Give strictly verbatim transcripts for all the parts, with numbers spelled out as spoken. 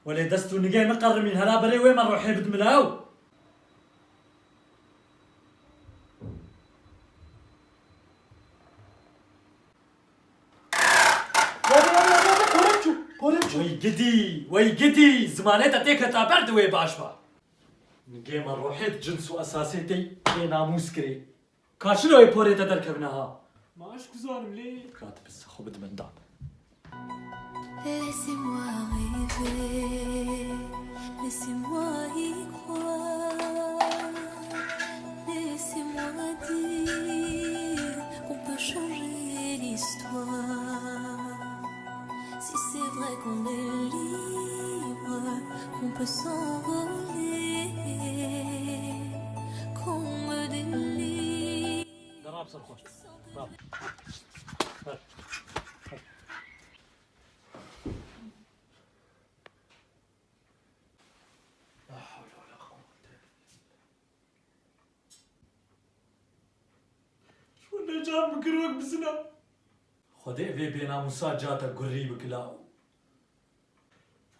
Welê dest û nigê min qerimîn, hela berê wê me ruhê bidime lew. Porê çû, porê çû. Wey gidî, wey gidî, zimanê te têketa ber di wê baş ba. Nigê me ruhê di cins û esasê tê bênamûs kirê. Ka çilo wê porê te derkevine ha? Ma ez kuzanim lê. Ka tu bi xwe bidime da. Laissez-moi rêver, laissez-moi y croire, laissez-moi dire qu'on peut changer l'histoire. Si c'est vrai qu'on est libre, qu'on peut s'envoler comme des livres. Darab ser xwe. Darab. La hawle wela quwwete illa billah. Ji xwe necar bikir wek bizina. Xwedê vê bênamûsa cate gurî bikila.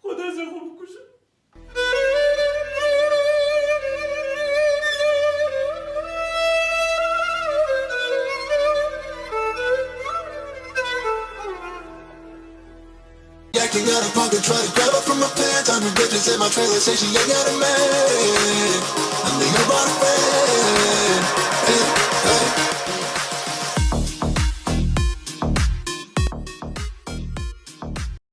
Xwedê ez ê xwe bikujim. Acting out of pocket, try to grab her from my pants. Hundred bitches in my trailer, say she ain't got a man.